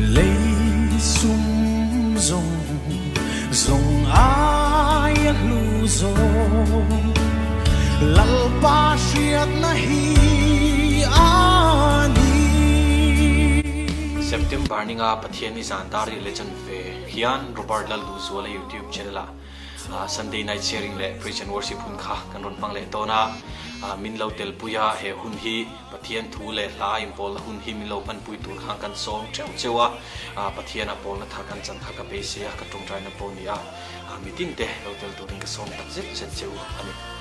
Lei sum zawng zawng aia hlu zawk Lalpa hriatna hi a ni. September ninga Pathian i zan dar i legend ve hian Robert Lalduhzuala YouTube channel ah Sunday night sharing leh Preach and Worship hun kha kan rawn hmang leh dawn a, min lo telpui a, he hun hi Pathian thu leh hla inpawlna hun hi min lo hmanpui tur khan kan sawm theuh cheu a, Pathian a pawlna thar kan chan kha ka beisei a, ka tawngtaina pawh a ni a, mitin te lo tel turin ka sawm tak zet zet cheu a ni.